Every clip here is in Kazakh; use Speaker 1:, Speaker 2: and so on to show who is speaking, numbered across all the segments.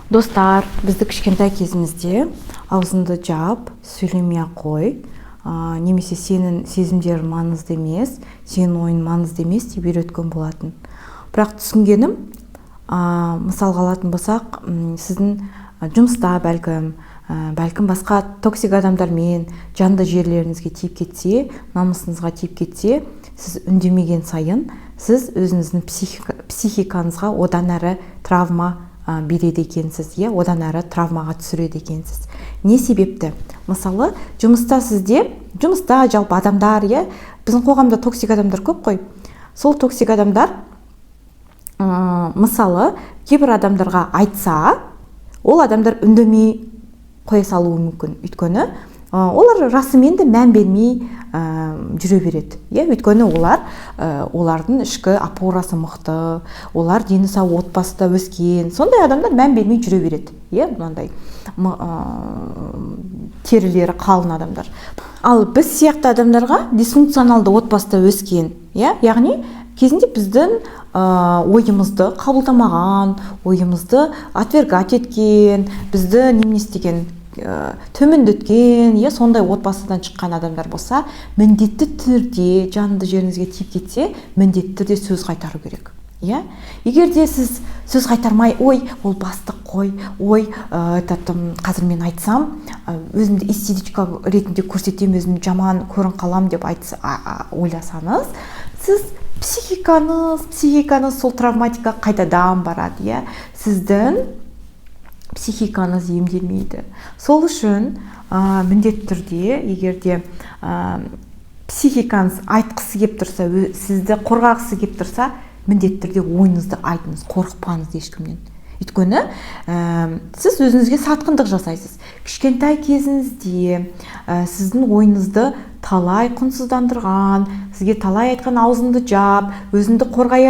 Speaker 1: Достар, бізді кішкентай кезімізде «Аузыңды жап, сөйлемей ақ қой» немесе «Сенің сезімдерің маңызды емес, сенің ойың маңызды емес» деп үйреткен болатын. Бірақ түсінгенім, мысалға алатын болсақ, сіздің жұмыста бәлкім басқа токсик адамдармен жанды жерлеріңізге тиіп кетсе, намысыңызға тиіп кетсе, сіз үндемеген сайын сіз өзіңіздің психикаңызға одан әрі травма береді екенсіз, иә, одан әрі травмаға түсіреді екенсіз. Не себепті? Мысалы, жұмыста, сізде жұмыста жалпы адамдар, иә, біздің қоғамда токсик адамдар көп қой. Сол токсик адамдар, мысалы, кейбір адамдарға айтса, ол адамдар үндемей қоя салуы мүмкін, өйткені олар расымен де мән бермей жүре береді, иә, өйткені олар олардың ішкі опорасы мықты, олар дені сау отбасыда өскен. Сондай адамдар мән бермей жүре береді, иә, мынандай терілері қалың адамдар. Ал біз сияқты адамдарға, дисфункционалды отбасыда өскен, иә, яғни кезінде біздің ойымызды қабылдамаған, ойымызды отвергать еткен, бізді немене істеген, төмендеткен, иә, сондай отбасыдан шыққан адамдар болса, міндетті түрде жанды жеріңізге тиіп кетсе, міндетті түрде сөз қайтару керек, иә. Егер де сіз сөз қайтармай: «Ой, ол бастық қой, ой, этот, қазір мен айтсам, өзімді истеричка ретінде көрсетемін, өзімді жаман көрініп қаламын» деп айтса, ойласаңыз, сіз психикаңыз сол травматика қайтадан барады, иә, сіздің психикаңыз емделмейді. Сол үшін міндетті түрде, егер де психикаңыз айтқысы келіп тұрса, сізді қорғағысы келіп тұрса, міндетті түрде ойыңызды айтыңыз, қорықпаңыз ешкімнен. Өйткені сіз өзіңізге сатқындық жасайсыз. Кішкентай кезіңізде сіздің ойыңызды талай құнсыздандырған, сізге талай айтқан «Аузыңды жап, өзіңді қорғай,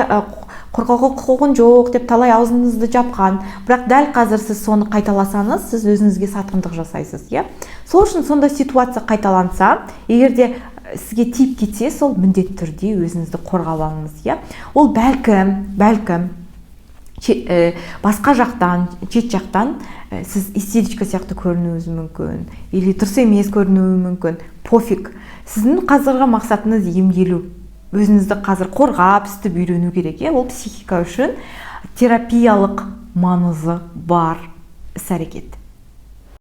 Speaker 1: қорғауға құқығың жоқ» деп талай аузыңызды жапқан. Бірақ дәл қазір сіз соны қайталасаңыз, сіз өзіңізге сатқындық жасайсыз, иә. Сол үшін сондай ситуация қайталанса, егер де сізге тиіп кетсе, сол міндетті түрде өзіңізді қорғап алыңыз, иә. Ол бәлкім басқа жақтан, шет жақтан сіз истеричка сияқты көрінуіңіз мүмкін или дұрыс емес көрінуі мүмкін. Пофиг, сіздің қазіргі мақсатыңыз емделу, өзіңізді қазір қорғап, сөйтіп үйрену керек, иә. Ол психика үшін терапиялық маңызы бар іс әрекет.